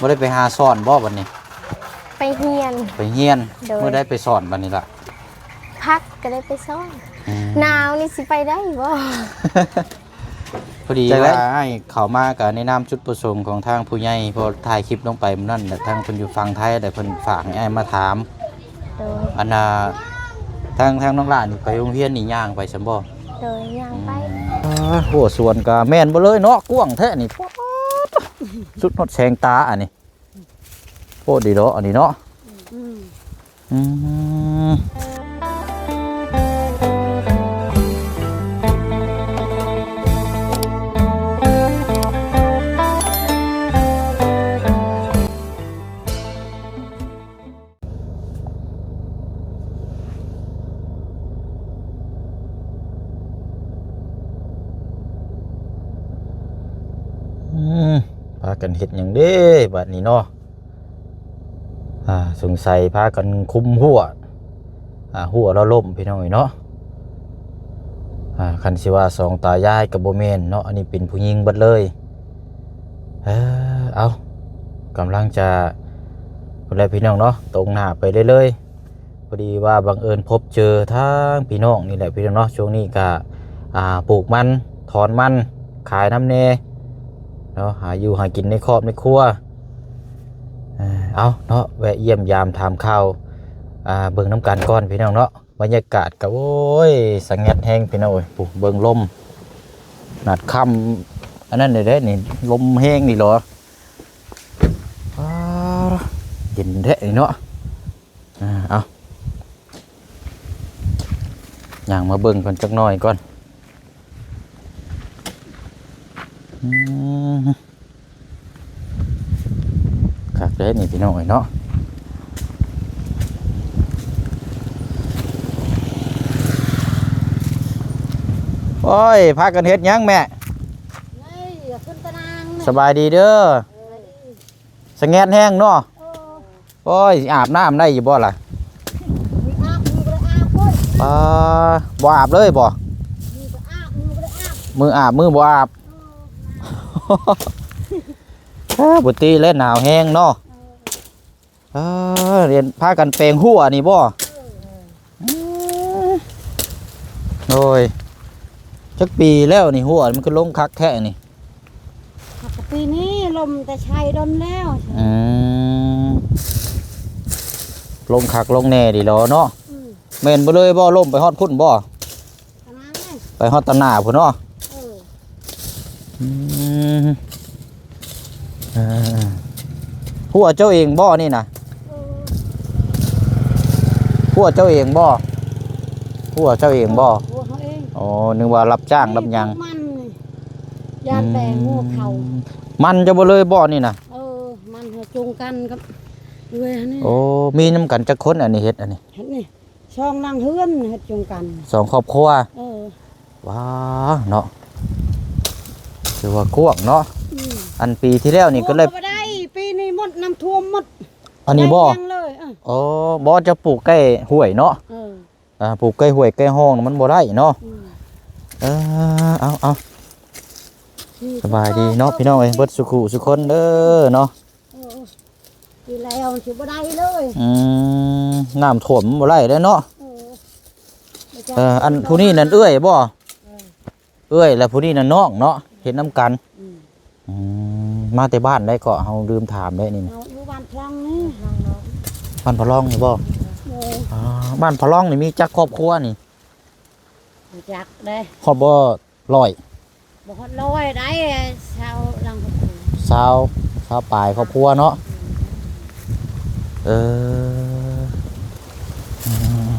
ບໍ່ໄດ້ໄປຫາສອນບໍ່ບັດນີ້? ໄປຮຽນ ໄປຮຽນ. ໂດຍ ມື້ໃດໄປສອນບັດນີ້ລະ? ພັກກໍໄດ້ໄປສອນ. ອືມ ໜາວນີ້ຊິໄປໄດ້ບໍ່? ພໍດີວ່າອ້າຍເຂົ້າມາກໍໃນນາມຈຸດປະສົງຂອງທາງຜູ້ໃຫຍ່ ເພາະຖ່າຍຄລິບລົງໄປມື້ນັ້ນແຫຼະ ທາງເພິ່ນຢູ່ຝັ່ງໄທ ແລ້ວເພິ່ນຝາກໃຫ້ອ້າຍມາຖາມ. ໂດຍ ອັນນ່າ ທາງ ທາງນ້ອງຫຼ້ານີ້ໄປໂຮງຮຽນນີ້ຍ່າງໄປຊັ້ນບໍ່? ໂດຍ ຍ່າງໄປ. ອືມ ອ່າ ໂອ້ ສວນກໍແມ່ນເບິດເລີຍເນາະ ກວ້າງແທ້ນີ້ ປາດ ສຸດຮອດແສງຕາອັນນີ້. ໂອ້ ດີເນາະ ອັນນີ້ເນາະ. ອືມ ອືມ ອືມ ພາກັນເຮັດຫຍັງເດ້ບາດນີ້ເນາະ? ອ່າ ສົງໄສພາກັນຄຸມຮົ້ວ ອ່າ ຮົ້ວລະລົ້ມ ພີ່ນ້ອງເອີຍເນາະ. ອ່າ ຄັນຊິວ່າສອງຕາຍາຍກໍບໍ່ແມ່ນເນາະ ອັນນີ້ເປັນຜູ້ຍິງເບິດເລີຍ. ເອີ ເອົາ ກຳລັງຈະ ພຸ້ນແຫຼະ ພີ່ນ້ອງເນາະ ຕົງໜ້າໄປເລື້ອຍໆ. ພໍດີວ່າບັງເອີນພົບເຈີທາງພີ່ນ້ອງນີ້ແຫຼະ ພີ່ນ້ອງເນາະ. ຊ່ວງນີ້ກະ ອ່າ ປູກມັນ ຖອນມັນ ຂາຍນຳແດ່ເນາະ ຫາຢູ່ຫາກິນໃນຄອບໃນຄົວ. ເອີ ເອົາເນາະ ແວະຢ້ຽມຢາມຖາມຂ່າວ ອ່າ ເບິ່ງນຳກັນກ່ອນ ພີ່ນ້ອງເນາະ. ບັນຍາກາດກໍ ໂອ້ຍ ສະຫງັດແຮງ ພີ່ນ້ອງເອີຍ. ປູ້ ເບິ່ງລົມ ໜາດຄ່ຳອັນນັ້ນໄດ້ເດ້ນີ້ ລົມແຮງນີ້ເນາະ. ອ້າ ເຢັນແທ້ນີ້ເນາະ. ອ່າ ເອົາ ຍ່າງມາເບິ່ງກ່ອນຈັກໜ້ອຍກ່ອນ. ອືມ ຄັກເດ້ນີ້ ພີ່ນ້ອງເອີຍເນາະ. ໂອ້ຍ ພາກັນເຮັດຫຍັງແມ່? ເອີຍ ຢ່າຂຶ້ນຕານາງນະ. ສະບາຍດີເດີ. ເອີຍ ສະແງດແຮງເນາະ. ເອີ ໂອ້ຍ ຊິອາບນ້ຳໄດ້ຢູ່ບໍ່ລະ? ອາບ ມື້ບໍ່ໄດ້ອາບເວີຍ. ປາ ບໍ່ອາບເລີຍບໍ່? ມື້ກໍອາບ ມື້ບໍ່ໄດ້ອາບ. ມື້ອາບ ມື້ບໍ່ອາບ. ເອີ ເອີ ບໍ່ຕິແລະ ໜາວແຮງເນາະ. ເອີ ເອີ ຮຽນພາກັນແປງຮົ້ວນີ້ບໍ່? ເອີ ອືມ ໂດຍ ຈັກປີແລ້ວນີ້ ຮົ້ວມັນຄືລົງຄັກແທ້ນີ້? ຄັກ ປີນີ້ລົມແຕ່ໄຊດົນແລ້ວ. ອືມ ລົງຄັກລົງແນ່ດີເນາະ. ອືມ ແມ່ນບໍ່ເລີຍບໍ່? ລົມໄປຮອດພຸ້ນບໍ່? ປະມານນັ້ນ ໄປຮອດຕາໜ້າພຸ້ນເນາະ. ເອີ ອືມ ເອີ ຮົ້ວເຈົ້າເອງບໍ່ນີ້ນະ? ເອີ ຮົ້ວເຈົ້າເອງບໍ່? ຮົ້ວເຈົ້າເອງບໍ່? ເອີ ຮົ້ວເຮົາເອງ. ອໍ ນຶກວ່າຮັບຈ້າງຮັບຫຍັງ. ມັນນີ້ ຢ້ານແຕ່ງງົວເຂົາ. ອືມ ມັນເຈົ້າບໍ່ເລີຍບໍ່ນີ້ນະ? ເອີ ມັນເຮົາຈູງກັນກັບເອື້ອຍນີ້. ໂອ້ ມີນຳກັນຈັກຄົນອັນນີ້ເຮັດອັນນີ້? ເຮັດນີ້ ສອງຫຼັງເຮືອນເຮັດຈຸມກັນ ສອງຄອບຄົວ. ເອີ ວ້າເນາະ ຖືວ່າກວ້າງເນາະ. ອືມ ອັນປີທີ່ແລ້ວນີ້ກໍເລີຍບໍ່ໄດ້ ປີນີ້ໝົດ ນ້ຳຖ້ວມໝົດ. ອັນນີ້ບໍ່? ຍັງເລີຍ. ເອີ ອໍ ບໍ່ ຈະປູກໃກ້ຫ້ວຍເນາະ. ເອີ ອ່າ ປູກໃກ້ຫ້ວຍໃກ້ຮ່ອງມັນບໍ່ໄດ້ເນາະ. ອືມ ເອີ ເອົາ ເອົາ ສະບາຍດີເນາະ ພີ່ນ້ອງເອີຍ ເບິດສູ່ຄູ່ສູ່ຄົນເດີເນາະ. ເອີ ປີແລ້ວມັນຊິບໍ່ໄດ້ເລີຍ. ອືມ ນ້ຳຖ້ວມມັນບໍ່ໄດ້ເດ້ເນາະ. ເອີ ເອີ ອັນຜູ້ນີ້ນັ້ນເອື້ອຍບໍ່? ເອີ ເອື້ອຍ ແລະຜູ້ນີ້ນັ້ນນ້ອງເນາະ ເຮັດນຳກັນ. ອືມ ອືມ ມາແຕ່ບ້ານໃດເກາະ? ເຮົາລືມຖາມເດ້ນີ້ນະ. ເຮົາຢູ່ບ້ານພະລອງນີ້ ບ້ານພະລອງນີ້ບໍ່? ເອີ ອ່າ ບ້ານພະລອງນີ້ມີຈັກຄອບຄົວນີ້? ບໍ່ຈັກເດ້. ຮອດບໍ່ ຮ້ອຍ ບໍ່ຮອດຮ້ອຍໄດ໋ ຊາວຫຼັງຄອບຄົວ ຊາວ ຊາວປາຍຄອບຄົວເນາະ. ເອີ ອືມ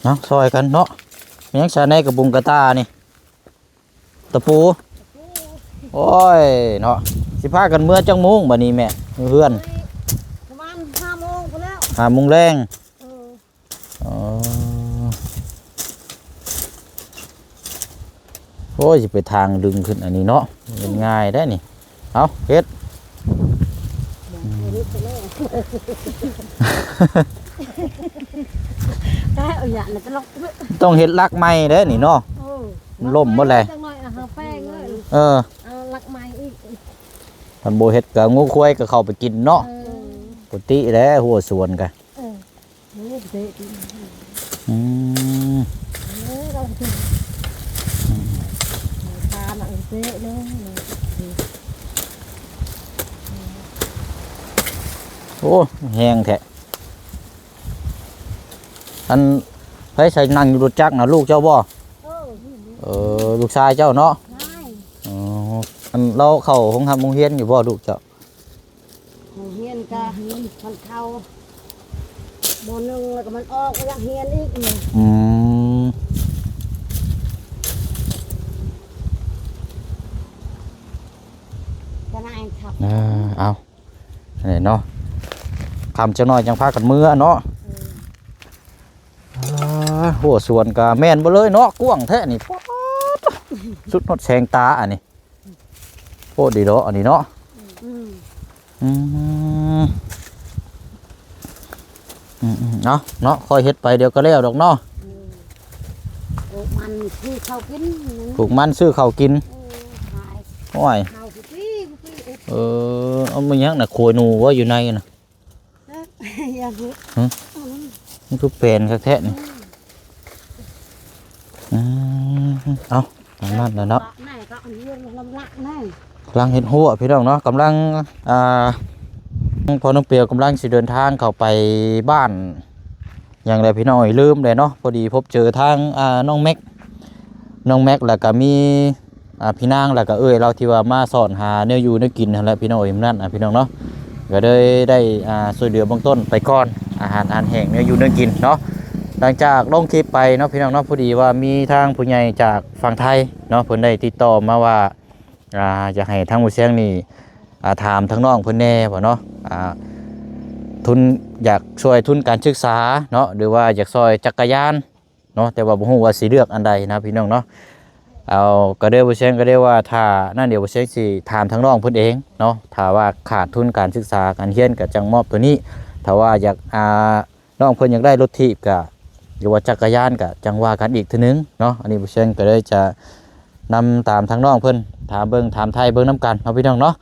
ເນາະ ຊ່ອຍກັນເນາະ. ແມ່ນຫຍັງຊະ ໃນກະປຸງກະຕ່ານີ້? ຕະປູ. ໂອ້ຍເນາະ ຊິພາກັນເມືອຈັກໂມງບາດນີ້ແມ່ ຢູ່ເຮືອນ? ປະມານຫ້າໂມງພຸ້ນແລ້ວ ຫ້າໂມງແລງ. ເອີ ອໍ ໂອ້ຍ ຊິໄປທາງດຶງຂຶ້ນອັນນີ້ເນາະ ເປັນງ່າຍໄດ໋ນີ້. ເອົາ ເຮັດ ຕ້ອງເຮັດຫຼັກໃໝ່ເດ້ນີ້ເນາະ. ເອີ ມັນລົ້ມໝົດແຫຼະ. ຈັກໜ້ອຍເອົາຫາແປ້ງເລີຍ. ເອີ ເອົາຫຼັກໄມ້ອີກ ຄັນບໍ່ເຮັດກໍງົວຄວາຍກໍເຂົ້າໄປກິນເນາະ. ເອີ ປົກກະຕິແຫຼະ ຮົ້ວສວນກະ ເອີ ໂອ້ ເຕະ ອືມ ເອີ ເຮົາເຕະ ອືມ ພາມາເຕະເລີຍ. ໂອ້ ແຮງແທ້. ອັນ ໃຜໃສ່ນັ່ງຢູ່ລົດຈັກນະ ລູກເຈົ້າບໍ່? ເອີ ເອີ ລູກຊາຍເຈົ້າເນາະ. ອໍ ອັນ ລາວເຂົ້າໂຮງຮ່ຳໂຮງຮຽນຢູ່ບໍ່ ລູກເຈົ້າ? ໂຮງຮຽນກະມັນເຂົ້າບໍ່ໜຶ່ງ ແລ້ວກໍມັນອອກ ກໍຢາກຮຽນອີກ. ອືມ ກະນາຍຄັບ ເອີ ເອົາ ນີ້ເນາະ ຄ່ຳຈັກໜ້ອຍຈັ່ງພາກັນເມືອເນາະ. ເອີ ອ່າ ຮົ້ວສວນກະແມ່ນເບິດເລີຍເນາະ ກວ້າງແທ້ນີ້ ປາດ ສຸດຮອດແສງຕາອັນນີ້. ໂອ້ ດີເນາະ ອັນນີ້ເນາະ. ອືມ ອືມ ອືມ ເອົາເນາະ ຄ່ອຍເຮັດໄປ ດຽວກໍແລ້ວດອກເນາະ. ອືມ ປູກມັນຊື້ເຂົ້າກິນ ປູກມັນຊື້ເຂົ້າກິນ. ເອີ ຂາຍ ໂອ້ຍ ເຂົ້າປີໆ ເອີ ເອົາມາຫຍັງນະ ໂຄຍໜູບໍ່ຢູ່ໃນນະ? ເອີ ຢ່າເຮັດ ຫຶ? ມັນຄືແປນຄັກແທ້ນີ້. ອືມ ອືມ ເອົາ ຕາມນັ້ນແຫຼະເນາະ. ກຳລັງເຮັດຮົ້ວພີ່ນ້ອງເນາະ ກຳລັງ ອ່າ ພໍ່ນ້ອງປຽວກຳລັງຊິເດີນທາງເຂົ້າໄປບ້ານຫຍັງແຫຼະພີ່ນ້ອງເອີຍ ລືມແຫຼະເນາະ. ພໍດີພົບເຈີທາງ ອ່າ ນ້ອງແມັກ ນ້ອງແມັກ ແລ້ວກະມີ ອ່າ ພີ່ນາງ ແລ້ວກະເອື້ອຍລາວທີ່ວ່າມາຊອກຫາແນວຢູ່ແນວກິນຫັ້ນແຫຼະພີ່ນ້ອງເອີຍ. ມື້ນັ້ນ ອ່າ ພີ່ນ້ອງເນາະ ກໍເລີຍໄດ້ ອ່າ ຊ່ວຍເຫຼືອເບື້ອງຕົ້ນໄປກ່ອນ ອາຫານ ອາຫານແຫ້ງ ແນວຢູ່ແນວກິນເນາະ. ຫຼັງຈາກລົງຄລິບໄປເນາະພີ່ນ້ອງເນາະ ພໍດີວ່າມີທາງຜູ້ໃຫຍ່ຈາກຝັ່ງໄທເນາະ ເພິ່ນໄດ້ຕິດຕໍ່ມາວ່າ ອ່າ ຢາກໃຫ້ທາງໝູ່ຊຽງນີ້ ອ່າ ຖາມທາງນ້ອງເພິ່ນແດ່ວ່າເນາະ ອ່າ ທຶນ ຢາກຊ່ວຍທຶນການສຶກສາເນາະ ຫຼືວ່າຢາກຊ່ອຍຈັກກະຍານ ເນາະ ແຕ່ວ່າບໍ່ຮູ້ວ່າຊິເລືອກອັນໃດນະພີ່ນ້ອງເນາະ. ເອົາ ກໍເດີ ບໍ່ແຊງ ກໍເດີວ່າຖ້ານັ້ນ ດຽວບໍ່ແຊງຊິຖາມທາງນ້ອງເພິ່ນເອງເນາະ ຖ້າວ່າຂາດທຶນການສຶກສາການຮຽນກໍຈັ່ງມອບໂຕນີ້ ຖ້າວ່າຢາກ ອ່າ ນ້ອງເພິ່ນຢາກໄດ້ລົດຖີບກໍ ຫຼືວ່າຈັກກະຍານກໍຈັ່ງວ່າກັນອີກເທື່ອໜຶ່ງເນາະ. ອັນນີ້ບໍ່ແຊງກໍເລີຍຈະນຳຕາມທາງນ້ອງເພິ່ນ ຖາມເບິ່ງຖາມໄຖ່ເບິ່ງນຳກັນເນາະພີ່ນ້ອງເນາະ.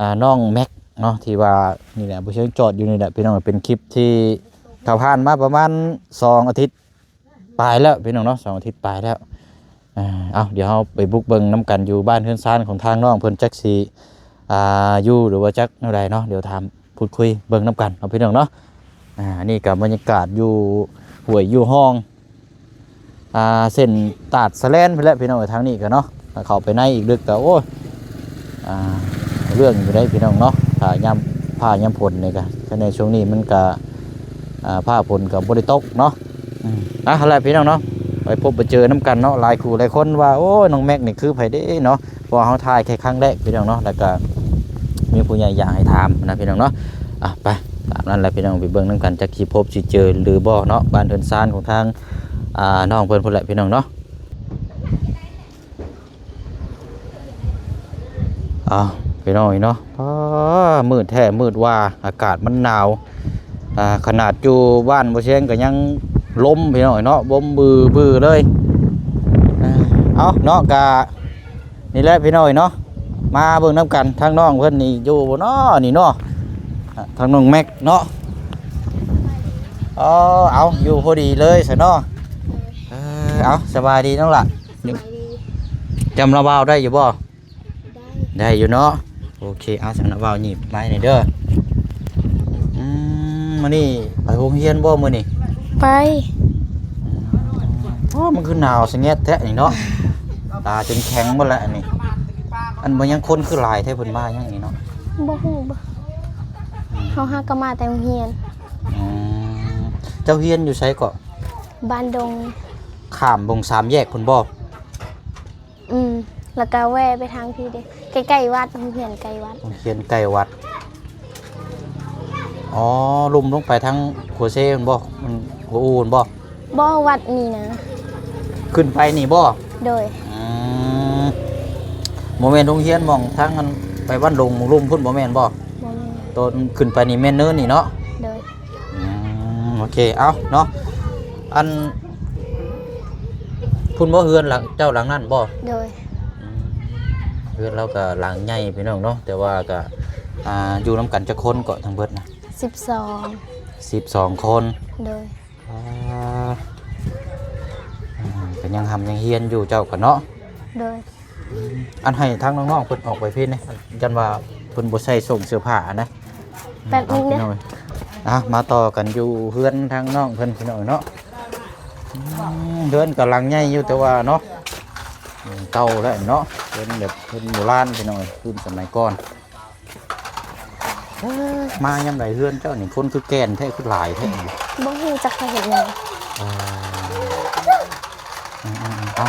ອ່າ ນ້ອງແມັກເນາະ ທີ່ວ່ານີ້ແຫຼະ ບໍ່ແຊງຈອດຢູ່ນີ້ແຫຼະພີ່ນ້ອງ ເປັນຄລິບທີ່ເຂົາຜ່ານມາປະມານສອງອາທິດ ປາຍແລ້ວພີ່ນ້ອງເນາະ ສອງອາທິດປາຍແລ້ວ. ເອົາ ດຽວເຮົາໄປບຸກເບິ່ງນຳກັນຢູ່ບ້ານເຮືອນຊານຂອງທາງນ້ອງເພິ່ນ ຈັກຊິ ອ່າ ຢູ່ ຫຼືວ່າຈັກແນວໃດເນາະ ດຽວຖາມພູດຄຸຍເບິ່ງນຳກັນເນາະພີ່ນ້ອງເນາະ. ອ່າ ອັນນີ້ກໍບັນຍາກາດຢູ່ຫ້ວຍຢູ່ຮ່ອງ ອ່າ ເສັ້ນຕາດສະແລນພຸ້ນແຫຼະພີ່ນ້ອງເອີຍ ທາງນີ້ກໍເນາະ. ຖ້າເຂົ້າໄປໃນອີກເລິກກໍ ໂອ້ຍ ອ່າ ເລື່ອງຢູ່ໄດ໋ພີ່ນ້ອງເນາະ. ຖ້າຍາມ ຟ້າຍາມຝົນນີ້ກໍ ໃນຊ່ວງນີ້ມັນກໍ ອ່າ ຟ້າຝົນກໍບໍ່ໄດ້ຕົກເນາະ. ອືມ ອ່ະ ຫັ້ນແຫຼະພີ່ນ້ອງເນາະ ໄປພົບໄປເຈີນຳກັນເນາະ. ຫຼາຍຄູ່ຫຼາຍຄົນວ່າ ໂອ້ຍ ນ້ອງແມັກນີ້ຄືໃຜເດ້ເນາະ ເພາະວ່າເຮົາຖ່າຍແຄ່ຄັ້ງແລກພີ່ນ້ອງເນາະ ແລ້ວກໍມີຜູ້ໃຫຍ່ຢາກໃຫ້ຖາມນະພີ່ນ້ອງເນາະ. ອ່ະ ໄປ ຕາມນັ້ນແຫຼະພີ່ນ້ອງ ໄປເບິ່ງນຳກັນ ຈັກຊິພົບຊິເຈີຫຼືບໍ່ເນາະ ບ້ານເຮືອນຊານຂອງທາງ ອ່າ ນ້ອງເພິ່ນພຸ້ນແຫຼະພີ່ນ້ອງເນາະ. ອ້າວ ພີ່ນ້ອງເອີຍເນາະ ອ້າ ມືດແທ້ມືດວ່າ ອາກາດມັນໜາວ. ອ່າ ຂະໜາດຢູ່ບ້ານບໍ່ຊຽງກໍຍັງລົມພີ່ນ້ອງເອີຍເນາະ ລົມບືໆເລີຍ. ອ່າ ເອົາເນາະ ກະນີ້ແຫຼະພີ່ນ້ອງເອີຍເນາະ ມາເບິ່ງນຳກັນ ທາງນ້ອງເພິ່ນນີ້ຢູ່ບໍ່ເນາະ ນີ້ເນາະ ທາງນ້ອງແມັກເນາະ. ເອີ ເອົາ ຢູ່ພໍດີເລີຍຊະເນາະ. ເອີ ເອົາ ສະບາຍດີນ້ອງຫຼ້າ. ສະບາຍດີ. ຈຳລາວເວົ້າໄດ້ຢູ່ບໍ່? ໄດ້ ໄດ້ຢູ່ເນາະ. ໂອເຄ ເອົາ ສຳລັບເວົ້າຫຍິບໄມ້ນີ້ເດີ. ອືມ ມື້ນີ້ໄປໂຮງຮຽນບໍ່ມື້ນີ້? ໄປ. ອໍ ມັນຄືໜາວສະແງດແທ້ນີ້ເນາະ ຕາຈົນແຂງໝົດແລ້ວອັນນີ້. ອັນບໍ່ ຍັງຄົນຄືຫຼາຍແທ້ ເພິ່ນມາຫຍັງນີ້ເນາະ? ບໍ່ຮູ້ ບໍ່ ອືມ ເຮົາຫາກໍມາແຕ່ໂຮງຮຽນ. ອືມ ເຈົ້າຮຽນຢູ່ໃສເກາະ? ບ້ານດົງ. ຂ້າມບົງສາມແຍກພຸ້ນບໍ່? ອືມ ແລ້ວກໍແວ່ໄປທາງພີ້ເດ້ ໃກ້ໆວັດ ໂຮງຮຽນໃກ້ວັດ. ໂຮງຮຽນໃກ້ວັດ. ອໍ ລຸ່ມລົງໄປທາງຂົວເຊພຸ້ນບໍ່? ອືມ ຂົວອູ່ພຸ້ນບໍ່? ບໍ່ ວັດນີ້ນະ. ຂຶ້ນໄປນີ້ບໍ່? ໂດຍ. ອືມ ບໍ່ແມ່ນໂຮງຮຽນໝ່ອງທາງອັນໄປວັດດົງມຸງລຸ່ມພຸ້ນບໍ່ແມ່ນບໍ່? ບໍ່ແມ່ນ. ໂຕຂຶ້ນໄປນີ້ແມ່ນເນີນນີ້ເນາະ? ໂດຍ. ອືມ ໂອເຄ ເອົາເນາະ ອັນ ພຸ້ນບໍ່ ເຮືອນຫຼັງເຈົ້າຫຼັງນັ້ນບໍ່? ໂດຍ. ອືມ ເຮືອນລາວກໍຫຼັງໃຫຍ່ພີ່ນ້ອງເນາະ ແຕ່ວ່າກໍ ອ່າ ຢູ່ນຳກັນຈັກຄົນເກາະທັງເບິດນະ? ສິບສອງ ສິບສອງຄົນ. ໂດຍ. ອ່າ ອືມ ກໍຍັງຮ່ຳຍັງຮຽນຢູ່ເຈົ້າກໍເນາະ? ໂດຍ. ອັນ ໃຫ້ທາງນ້ອງໆເພິ່ນອອກໄປພີ້ແດ່ ຢ້ານວ່າເພິ່ນບໍ່ໃສ່ໂສ້ງເສື້ອຜ້ານະ. ແປັບໜຶ່ງເດີ. ອ່າ ພີ່ນ້ອງເອີຍ ອ່າ ມາຕໍ່ກັນຢູ່ເຮືອນທາງນ້ອງເພິ່ນພີ່ນ້ອງເນາະ. ອືມ ເຮືອນກໍຫຼັງໃຫຍ່ຢູ່ ແຕ່ວ່າເນາະ ເກົ່າແລ້ວເນາະ ເຮືອນແບບເຮືອນໂບລານພີ່ນ້ອງເອີຍ ພື້ນສະໄໝກ່ອນ. ເອີ ມາຍາມໃດເຮືອນເຈົ້ານີ້ ຄົນຄືແກ່ນແທ້ ຄືຫຼາຍແທ້? ບໍ່ຮູ້ຈັກເຂົາເຮັດຫຍັງ. ເອີ ອືມໆໆ ເອົາ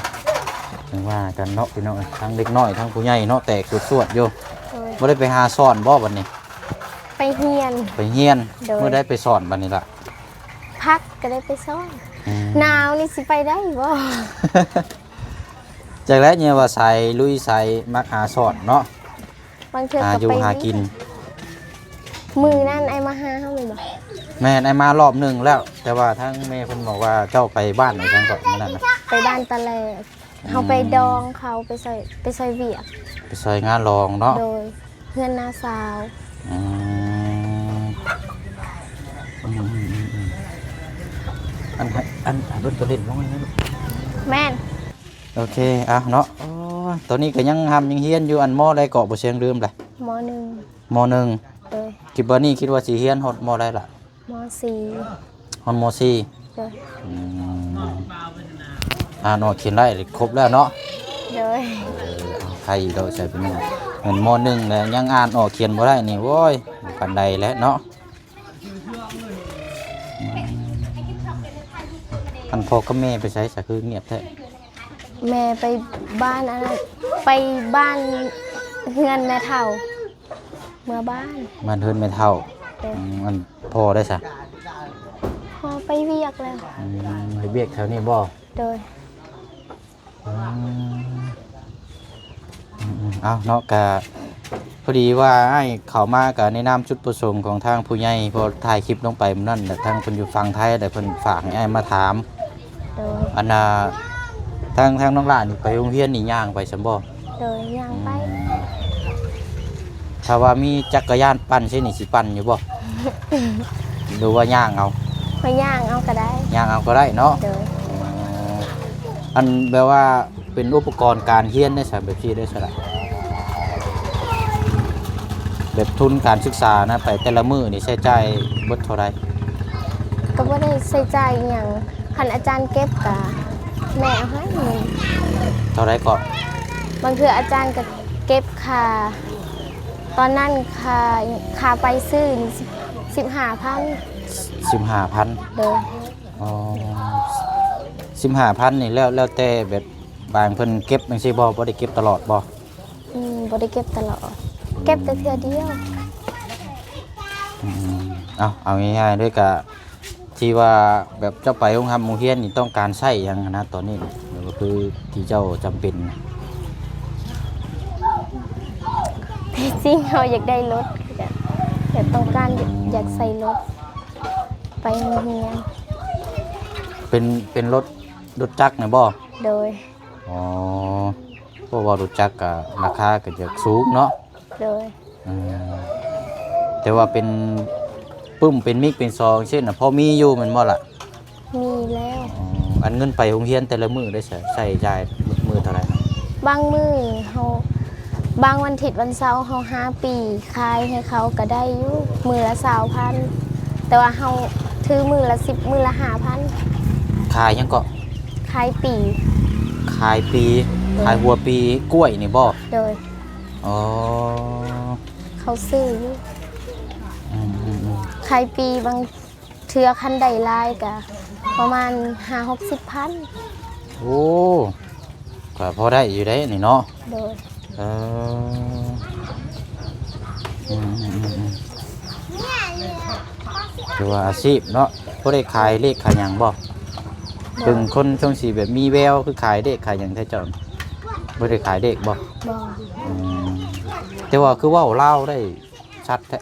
ຈັ່ງວ່າກັນເນາະພີ່ນ້ອງເອີຍ ທັງເດັກນ້ອຍທັງຜູ້ໃຫຍ່ເນາະ ແຕກສວດໆຢູ່. ໂດຍ. ບໍ່ໄດ້ໄປຫາສອນບໍ່ບັດນີ້? ໄປຮຽນ. ໄປຮຽນ. ໂດຍ. ມື້ໃດໄປສອນບັດນີ້ລະ? ພັກກໍໄດ້ໄປສອນ. ອືມ. ໜາວນີ້ຊິໄປໄດ້ບໍ່? ຈັກແລ້ວ ແນວວ່າສາຍລຸຍ ສາຍມັກຫາສອນເນາະ. ບາງເທື່ອກໍໄປຫາຢູ່ຫາກິນ. ມື້ນັ້ນອ້າຍມາຫາເຮົາແມ່ນບໍ່? ແມ່ນ ອ້າຍມາລອບໜຶ່ງແລ້ວ ແຕ່ວ່າທາງແມ່ເພິ່ນບອກວ່າເຈົ້າໄປບ້ານຫຍັງເກາະມື້ນັ້ນນະ? ໄປບ້ານຕາແລກ. ອືມ. ເຮົາໄປດອງເຂົາ ໄປຊ່ອຍ ໄປຊ່ອຍວຽກ ໄປຊ່ອຍງານລອງເນາະ. ໂດຍ. ເຮືອນນ້າສາວ. ອືມ ອືມໆໆໆ ອັນ ອັນ ອັນ ເພິ່ນໄປຫຼິ້ນນ້ອຍນະລູກ. ແມ່ນ. ໂອເຄ ເອົາເນາະ. ໂອ້ຍ ຕອນນີ້ກໍຍັງຮ່ຳຍັງຮຽນຢູ່ ອັນ ມໍໃດເກາະ ບໍ່ຊຽງ ລືມລະ? ມໍໜຶ່ງ. ມໍໜຶ່ງ. ໂດຍ. ຄິດວ່ານີ້ ຄິດວ່າຊິຮຽນຮອດມໍໃດລະ? ມໍສີ່. ຮອດມໍສີ່. ໂດຍ. ອືມ ອ່ານອອກຂຽນໄດ້ຄົບແລ້ວເນາະ? ໂດຍ. ເອີ ໃຄຢູ່ດອກ ໃສ່ເປັນ ແມ່ນມໍໜຶ່ງແລ້ວ ຍັງອ່ານອອກຂຽນບໍ່ໄດ້ນີ້ ໂອ້ຍ ປານໃດແຫຼະເນາະ. ອັນພໍ່ກັບແມ່ໄປໃສສະ ຄືງຽບແທ້? ແມ່ໄປບ້ານອັນນັ້ນ ໄປບ້ານເຮືອນແມ່ເຖົ້າ ເມືອບ້ານ ບ້ານເຮືອນແມ່ເຖົ້າ. ໂດຍ. ອືມ ອັນພໍ່ໄດ້ສະ? ພໍ່ໄປວຽກແລ້ວ. ອືມ ເຮັດວຽກແຖວນີ້ບໍ່? ໂດຍ. ອືມ ເອົາເນາະ ກະພໍດີວ່າອ້າຍເຂົ້າມາ ກະໃນນາມຈຸດປະສົງຂອງທາງຜູ້ໃຫຍ່ ເພາະຖ່າຍຄລິບລົງໄປມື້ນັ້ນ ແລ້ວທາງເພິ່ນຢູ່ຝັ່ງໄທ ແລ້ວເພິ່ນຝາກໃຫ້ອ້າຍມາຖາມ. ໂດຍ. ອັນນ່າ ທາງ ທາງນ້ອງຫຼ້ານີ້ໄປໂຮງຮຽນນີ້ຍ່າງໄປຊັ້ນບໍ່? ໂດຍ ຍ່າງໄປ. ອືມ ຖ້າວ່າມີຈັກກະຍານປັ່ນຊີ້ນີ້ ຊິປັ່ນຢູ່ບໍ່? ຫຼືວ່າຍ່າງເອົາ? ຂ້ອຍຍ່າງເອົາກໍໄດ້. ຍ່າງເອົາກໍໄດ້ເນາະ? ໂດຍ. ອືມ ອັນແບບວ່າເປັນອຸປະກອນການຮຽນໄດ້ສະ ແບບຊີ້ໄດ້ສະລະ? ແບບທຶນການສຶກສານະ ໄປແຕ່ລະມື້ນີ້ໃຊ້ຈ່າຍເບິດເທົ່າໃດ? ກໍບໍ່ໄດ້ໃຊ້ຈ່າຍອີ່ຫຍັງ. ຄັນອາຈານເກັບກະແມ່ເອົາໃຫ້. ເທົ່າໃດເກາະ? ບາງເທື່ອອາຈານກະເກັບຄ່າ ຕອນນັ້ນຄ່າ ຄ່າໄປຊື້ນີ້ສິບ ສິບຫ້າພັນ. ສິບຫ້າພັນ. ໂດຍ. ອໍ ສິບຫ້າພັນນີ້ ແລ້ວ ແລ້ວແຕ່ແບບບາງເພິ່ນເກັບຈັ່ງຊີ້ບໍ່? ບໍ່ໄດ້ເກັບຕະຫຼອດບໍ່? ອືມ ບໍ່ໄດ້ເກັບຕະຫຼອດ ເກັບແຕ່ເທື່ອດຽວ. ອືມ ເອົາ ເອົາງ່າຍໆເລີຍ ກະທີ່ວ່າແບບເຈົ້າໄປໂຮງຮ່ຳໂຮງຮຽນນີ້ ຕ້ອງການໃຊ້ຫຍັງຫັ້ນນະ ຕອນນີ້ ແບບວ່າຄືທີ່ເຈົ້າຈຳເປັນ? ທີ່ຈິງເຮົາຢາກໄດ້ລົດ ກະ ກະຕ້ອງການ ອືມ ຢາກໃຊ້ລົດໄປໂຮງຮຽນ. ເປັນ ເປັນລົດ ລົດຈັກນະບໍ່? ໂດຍ. ອໍ ເພາະວ່າລົດຈັກກະລາຄາກະຈະສູງເນາະ? ໂດຍ. ອືມ ແຕ່ວ່າເປັນປຶ້ມ ເປັນມິກ ເປັນຊໍຈັ່ງຊີ້ນະ ພໍມີຢູ່ແມ່ນບໍ່ລະ? ມີແລ້ວ. ອໍ ອັນເງິນໄປໂຮງຮຽນແຕ່ລະມື້ໄດ້ໃຊ້ຈ່າຍມື້ເທົ່າໃດ? ບາງມື້ເຮົາ ບາງວັນທິດວັນເສົາເຮົາຫາປີ້ຂາຍໃຫ້ເຂົາກະໄດ້ຢູ່ ມື້ລະຊາວພັນ ແຕ່ວ່າເຮົາຖືມື້ລະສິບ ມື້ລະຫ້າພັນ. ຂາຍຫຍັງເກາະ? ຂາຍປີ້. ຂາຍປີ້. ໂດຍ. ຂາຍຫົວປີ້ກ້ວຍນີ້ບໍ່? ໂດຍ. ອໍ ເຂົາຊື້ຢູ່. ອືມໆໆ ຂາຍປີ້ ບາງເທື່ອຄັນໄດ້ຫຼາຍກະປະມານຫ້າຫົກສິບພັນ. ໂອ້ ກະພໍໄດ້ຢູ່ເດ້ນີ້ເນາະ? ໂດຍ. ເອີ ອືມໆໆ ຖືວ່າອາຊີບເນາະ. ບໍ່ໄດ້ຂາຍເລກຂາຍຫຍັງບໍ່? ໂດຍ. ເບິ່ງຄົນຊົງສີແບບມີແວວ ຄືຂາຍເລກຂາຍຫຍັງແທ້ເຈົ້າ? ບໍ່ໄດ້ຂາຍເລກບໍ່? ບໍ່. ອືມ ແຕ່ວ່າຄືເວົ້າລາວໄດ້ຊັດແທ້?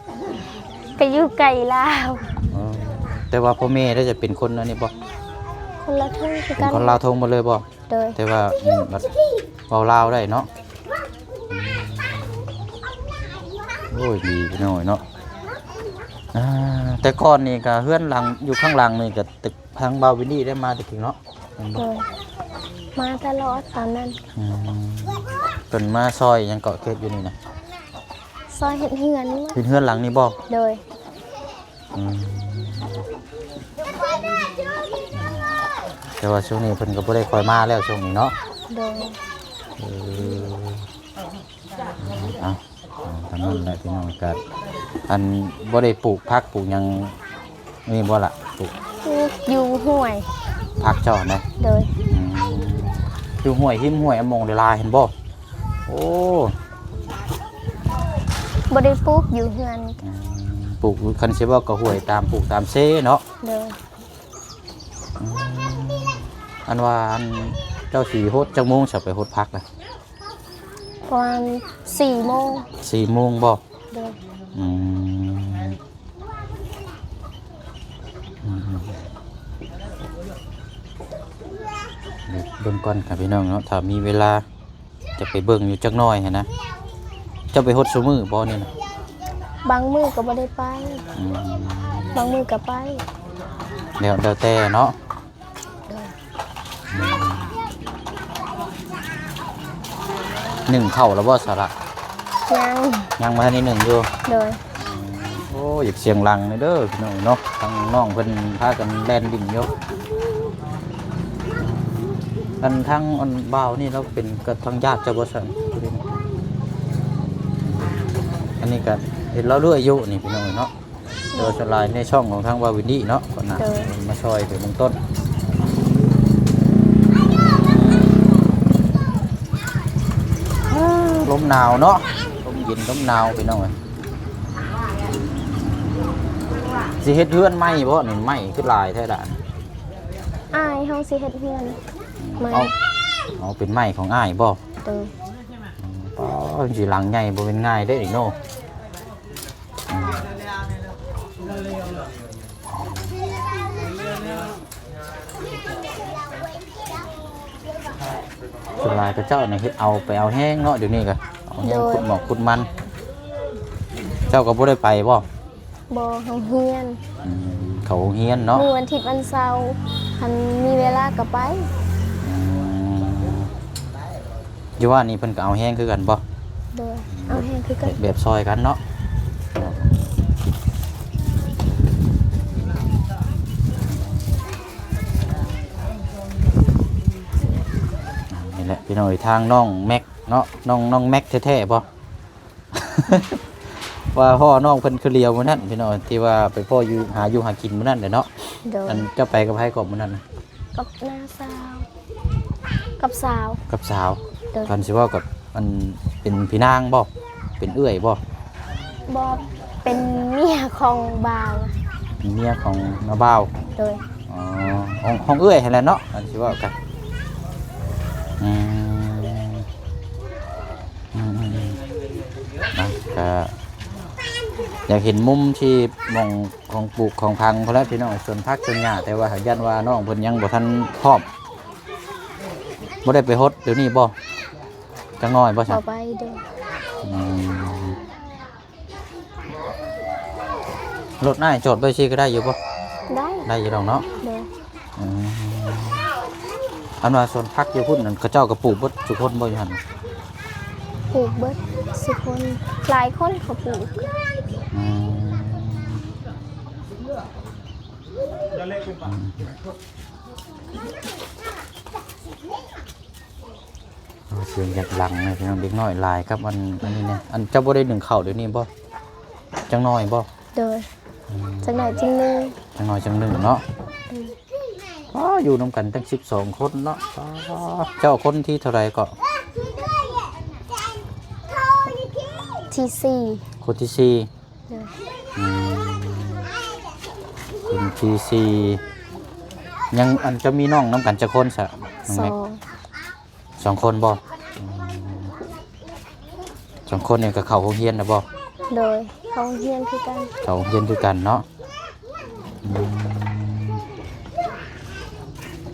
ກະຢູ່ໃກ້ລາວ. ເອີ ແຕ່ວ່າພໍ່ແມ່ໄດ້ຈະເປັນຄົນອັນນີ້ບໍ່? ຄົນລາວທົ່ງຄືກັນ. ເປັນຄົນລາວທົ່ງໝົດເລີຍບໍ່? ໂດຍ. ແຕ່ວ່າ ອືມ ເວົ້າລາວໄດ້ເນາະ. ອືມ ໂອ້ຍ ດີພີ່ນ້ອງເນາະ. ອ່າ ແຕ່ກ່ອນນີ້ກໍເຮືອນຫຼັງ ຢູ່ຂ້າງຫຼັງນີ້ກໍຕຶກທາງບ່າວວິນນີ້ໄດ້ມາແຕ່ກີ້ເນາະ ແມ່ນບໍ່? ໂດຍ ມາຕະຫຼອດຕອນນັ້ນ. ອືມ ເພິ່ນມາຊ່ອຍຫຍັງເກາະເຂດຢູ່ນີ້ນະ? ຊ່ອຍເຮັດເຮືອນນີ້. ເຮັດເຮືອນຫຼັງນີ້ບໍ່? ໂດຍ. ອືມ ແຕ່ວ່າຊ່ວງນີ້ເພິ່ນກໍບໍ່ໄດ້ຄ່ອຍມາແລ້ວ ຊ່ວງນີ້ເນາະ. ໂດຍ. ເອີ ເອົາ ເອົາ ທາງນັ້ນແຫຼະພີ່ນ້ອງ ກະ ອັນ ບໍ່ໄດ້ປູກຜັກປູກຫຍັງນີ້ບໍ່ລະ? ປູກ ປູກຢູ່ຫ້ວຍ ຜັກເຈົ້ານະ? ໂດຍ. ອືມ ຢູ່ຫ້ວຍ ຮິມຫ້ວຍ ອາ ໝ່ອງຫຼາຍໆຫັ້ນບໍ່? ໂອ້ ບໍ່ໄດ້ປູກຢູ່ເຮືອນ. ອືມ ປູກ ຄັນຊິເວົ້າກໍຫ້ວຍຕາມປູກຕາມເຊເນາະ? ໂດຍ. ອືມ ອັນວ່າ ອັນ ເຈົ້າຊິຫົດຈັກໂມງ ຊິໄປຫົດຜັກນະ? ປະມານສີ່ໂມງ. ສີ່ໂມງບໍ່? ໂດຍ. ອືມ ອືມ ເບິ່ງກ່ອນຄ່ະພີ່ນ້ອງເນາະ ຖ້າມີເວລາຈະໄປເບິ່ງຢູ່ຈັກໜ້ອຍຫັ້ນນະ. ເຈົ້າໄປຫົດຊຸມື້ບໍ່ນີ້ນະ? ບາງມື້ກໍບໍ່ໄດ້ໄປ. ອືມ ບາງມື້ກໍໄປ. ແລ້ວ ແລ້ວແຕ່ເນາະ. ໂດຍ. ອືມ ໜຶ້ງເຂົ້າແລ້ວບໍ່ສາລະ? ຍັງ ຍັງບໍ່ທັນໄດ້ໜຶ້ງຢູ່. ໂດຍ. ໂອ້ ຢາກສຽງດັງເດີພີ່ນ້ອງເນາະ ທາງນ້ອງເພິ່ນພາກັນແລ່ນຫຼິ້ນຢູ່. ອັນທາງອັນບ່າວນີ້ລາວເປັນກັບທາງຍາດເຈົ້າບໍ່ຊັ້ນ? ອັນນີ້ກໍເຫັນລາວເລື້ອຍຢູ່ນີ້ພີ່ນ້ອງເນາະ. ໂດຍ. ສ່ວນຫຼາຍໃນຊ່ອງຂອງທາງບ່າວວິນນີ້ເນາະ ກໍນະ ໂດຍ ມາຊ່ອຍເປັນເບື້ອງຕົ້ນ. ລົມໜາວເນາະ ລົມເຢັນລົມໜາວພີ່ນ້ອງເອີຍ. ຊິເຮັດເຮືອນໃໝ່ບໍ່ນີ້? ໄມ້ຄືຫຼາຍແທ້ລະ. ອ້າຍເຮົາຊິເຮັດເຮືອນໃໝ່. ເອົາ ເອົາເປັນໄມ້ຂອງອ້າຍບໍ່? ໂດຍ. ອືມ ປ້າ ຊິຫຼັງໃຫຍ່ ບໍ່ແມ່ນງ່າຍເດ້ນີ້ເນາະ. ອືມ ສ່ວນຫຼາຍເຂົາເຈົ້ານີ້ເຮັດເອົາໄປເອົາແຮງເນາະ ດຽວນີ້ກໍເອົາແຮງ ໂດຍ ຂຸດໝອກຂຸດມັນ. ເຈົ້າກໍບໍ່ໄດ້ໄປບໍ່? ບໍ່ ໂຮງຮຽນ. ອືມ ເຂົ້າໂຮງຮຽນເນາະ. ມື້ວັນທິດວັນເສົາ ຄັນມີເວລາກໍໄປ. ອືມ ຢູ່ບ້ານນີ້ເພິ່ນກໍເອົາແຮງຄືກັນບໍ່? ໂດຍ ເອົາແຮງຄືກັນ. ແບບ ແບບຊ່ອຍກັນເນາະ. ນີ້ແຫຼະພີ່ນ້ອງເອີຍ ທາງນ້ອງແມັກເນາະ ນ້ອງ ນ້ອງແມັກແທ້ໆບໍ່? ວ່າພໍ່ນ້ອງເພິ່ນຄືຫຼຽວມື້ນັ້ນພີ່ນ້ອງ ທີ່ວ່າໄປພໍ້ຢູ່ ຫາຢູ່ຫາກິນມື້ນັ້ນແຫຼະເນາະ. ໂດຍ. ອັນເຈົ້າໄປກັບໃຜເກາະມື້ນັ້ນນະ? ກັບນ້າສາວ ກັບສາວ ກັບສາວ. ໂດຍ. ຄັນຊິເວົ້າກັບ ອັນ ເປັນພີ່ນາງບໍ່? ເປັນເອື້ອຍບໍ່? ບໍ່ ເປັນເມຍຂອງບ່າວ. ເປັນເມຍຂອງນ້າບ່າວ. ໂດຍ. ອໍ ຂອງ ຂອງເອື້ອຍຫັ້ນແຫຼະເນາະ ຄັນຊິເວົ້າກັນ. ອືມ ອືມໆໆ ນະ ກະຢາກເຫັນມຸມທີ່ໝ່ອງຂອງປູກຂອງຝັງພຸ້ນແຫຼະພີ່ນ້ອງ ສວນຜັກສວນຫຍ້າ ແຕ່ວ່າຫາກຢ້ານວ່ານ້ອງເພິ່ນຍັງບໍ່ທັນພ້ອມ. ບໍ່ໄດ້ໄປຫົດດຽວນີ້ບໍ່? ຈັກໜ້ອຍບໍ່ຊະ? ບໍ່ໄປເດີ. ອືມ ລົດອ້າຍຈອດໄວ້ຊີ້ກໍໄດ້ຢູ່ບໍ່? ໄດ້ ໄດ້ຢູ່ດອກເນາະ. ໂດຍ. ອືມ ອັນວ່າສວນຜັກຢູ່ພຸ້ນນັ້ນ ເຂົາເຈົ້າກໍປູກເບິດສູ່ຄົນບໍ່ຢູ່ຫັ້ນ? ປູກເບິດສູ່ຄົນ ຫຼາຍຄົນເຂົາປູກ. ອືມ ອືມ. ເອົາ ສຽງຢາກດັງນະພີ່ນ້ອງ ເດັກນ້ອຍຫຼາຍກັບອັນ ອັນນີ້ນະ. ອັນເຈົ້າບໍ່ໄດ້ໜຶ້ງເຂົ້າດຽວນີ້ບໍ່? ຈັກໜ້ອຍບໍ່? ໂດຍ. ອືມ ຈັກໜ້ອຍຈັ່ງໜຶ້ງ ຈັກໜ້ອຍຈັ່ງໜຶ້ງເນາະ. ອືມ ອໍ ຢູ່ນຳກັນຕັ້ງສິບສອງຄົນເນາະ. ອໍ ເຈົ້າຄົນທີເທົ່າໃດເກາະ? ທີສີ່. ຄົນທີສີ່. ໂດຍ. ອືມ ເປັນທີສີ່. ຍັງ ອັນ ເຈົ້າມີນ້ອງນຳກັນຈັກຄົນຊະ ນ້ອງແມັກ? ສອງ. ສອງຄົນບໍ່? ອືມ ສອງຄົນນີ້ກໍເຂົ້າໂຮງຮຽນແລ້ວບໍ່? ໂດຍ ເຂົ້າໂຮງຮຽນຄືກັນ. ເຂົ້າໂຮງຮຽນຄືກັນເນາະ. ອືມ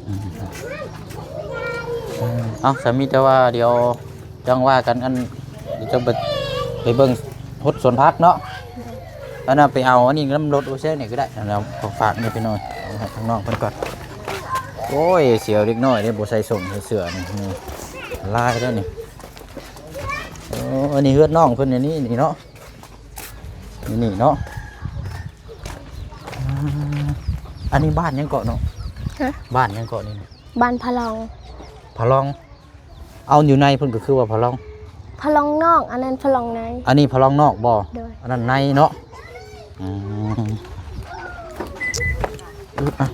ອືມ ເອົາ ສາມີແຕ່ວ່າດຽວຈັ່ງວ່າກັນ ອັນ ດຽວຈະໄປ ໄປເບິ່ງ ຫົດສວນຜັກເນາະ. ອັນນັ້ນໄປເອົາອັນນີ້ນຳລົດໂອເຊນີ້ກໍໄດ້. ອັນນັ້ນຂອງຝາກນີ້ໄປໜ່ອຍ ເອົາໃຫ້ທາງນ້ອງເພິ່ນກ່ອນ. ໂອ້ຍ ສຽວເດັກນ້ອຍເດ້ ບໍ່ໃສ່ສົ້ງໃສ່ເສື້ອນີ້ ນີ້ລາຍເດ້ນີ້. ໂອ້ ອັນນີ້ເຮືອນນ້ອງເພິ່ນ ອັນນີ້ ນີ້ເນາະ ນີ້ເນາະ. ອ່າ ອັນນີ້ບ້ານຫຍັງເກາະນ້ອງ? ຮະ? ບ້ານຫຍັງເກາະນີ້? ບ້ານພະລອງ. ພະລອງ. ເອົາ ຢູ່ໃນເພິ່ນກໍຄືວ່າພະລອງ. ພະລອງນອກ ອັນນັ້ນພະລອງໃນ. ອັນນີ້ພະລອງນອກບໍ່? ໂດຍ. ອັນນັ້ນໃນເນາະ. ອືມ ອຶບ ອ່ະ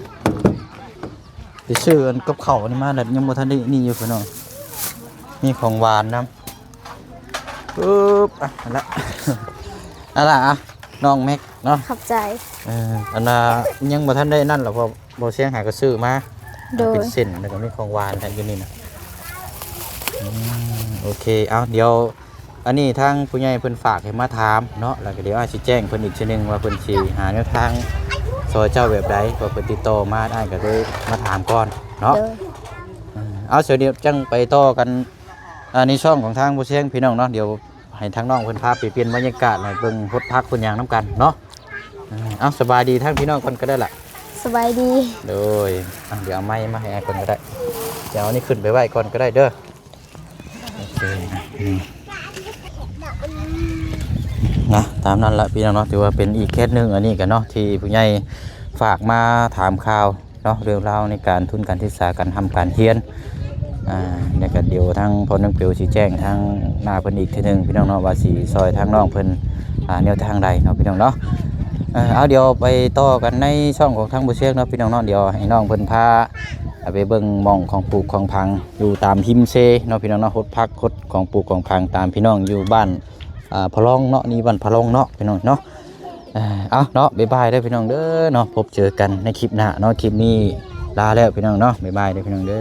ໄປຊື້ອັນກັບເຂົ້າອັນນີ້ມາແລ້ວ ຍັງບໍ່ທັນໄດ້ນີ້ຢູ່ພີ່ນ້ອງ. ມີຂອງຫວານນຳ. ອຶບ ອ່ະ ອັນລະ ອັນລະ ອ່ະ ນ້ອງແມັກເນາະ. ຂອບໃຈ. ເອີ ອັນນ່າ ຍັງບໍ່ທັນໄດ້ນັ້ນລະ ເພາະ ບໍ່ສຽງຫາກໍຊື້ມາ. ໂດຍ. ເປັນເສັ້ນ ແລ້ວກໍມີຂອງຫວານກັນຢູ່ນີ້ນະ. ອືມ ໂອເຄ ເອົາ ດຽວ ອັນນີ້ທາງຜູ້ໃຫຍ່ເພິ່ນຝາກໃຫ້ມາຖາມເນາະ ແລ້ວກໍດຽວອ້າຍຊິແຈ້ງເພິ່ນອີກເທື່ອໜຶ່ງວ່າເພິ່ນຊິຫາແນວທາງຊ່ອຍເຈົ້າແບບໃດ ເພາະເພິ່ນຕິດຕໍ່ມາ ອ້າຍກໍເລີຍມາຖາມກ່ອນເນາະ. ໂດຍ. ເອີ ເອົາ ສຽວ ດຽວຈັ່ງໄປຕໍ່ກັນ ອ່າ ໃນຊ່ອງຂອງທາງຜູ້ຊຽງພີ່ນ້ອງເນາະ. ດຽວໃຫ້ທາງນ້ອງເພິ່ນພາໄປປ່ຽນບັນຍາກາດ ໃຫ້ເບິ່ງຫົດຜັກເພິ່ນຫຍັງນຳກັນເນາະ. ເອີ ເອົາ ສະບາຍດີທາງພີ່ນ້ອງກ່ອນກໍໄດ້ລະ. ສະບາຍດີ. ໂດຍ. ອ່ະ ດຽວເອົາໄມມາໃຫ້ອ້າຍກ່ອນກໍໄດ້. ດຽວເອົານີ້ຂຶ້ນໄປໄວ້ກ່ອນກໍໄດ້ເດີ. ໂອເຄ ອືມ ນະ ຕາມນັ້ນລະພີ່ນ້ອງເນາະ. ຖືວ່າເປັນອີກເຄສໜຶ່ງ ອັນນີ້ກໍເນາະ ທີ່ຜູ້ໃຫຍ່ຝາກມາຖາມຂ່າວ ເນາະ ເລື່ອງລາວໃນການທຶນການສຶກສາ ການຮ່ຳການຮຽນ. ອ່າ ແລ້ວກໍດຽວທາງພໍ່ນ້ອງເປວຊິແຈ້ງທາງນ້າເພິ່ນອີກເທື່ອໜຶ່ງພີ່ນ້ອງເນາະ ວ່າຊິຊ່ອຍທາງນ້ອງເພິ່ນ ອ່າ ແນວທາງໃດເນາະພີ່ນ້ອງເນາະ. ເອີ ເອົາ ດຽວໄປຕໍ່ກັນໃນຊ່ອງຂອງທາງບໍ່ຊຽງເນາະພີ່ນ້ອງເນາະ. ດຽວໃຫ້ນ້ອງເພິ່ນພາໄປເບິ່ງໝ່ອງຂອງປູກຂອງຝັງຢູ່ຕາມຮິມເຊເນາະພີ່ນ້ອງເນາະ. ຫົດຜັກຫົດຂອງປູກຂອງຝັງຕາມພີ່ນ້ອງຢູ່ບ້ານ ອ່າ ພະລອງເນາະ ນີ້ບ້ານພະລອງເນາະພີ່ນ້ອງເນາະ. ເອີ ເອົາເນາະ ບາຍບາຍເດີພີ່ນ້ອງເດີເນາະ. ພົບເຈີກັນໃນຄລິບໜ້າເນາະ. ຄລິບນີ້ລາແລ້ວພີ່ນ້ອງເນາະ. ບາຍບາຍເດີພີ່ນ້ອງເດີ.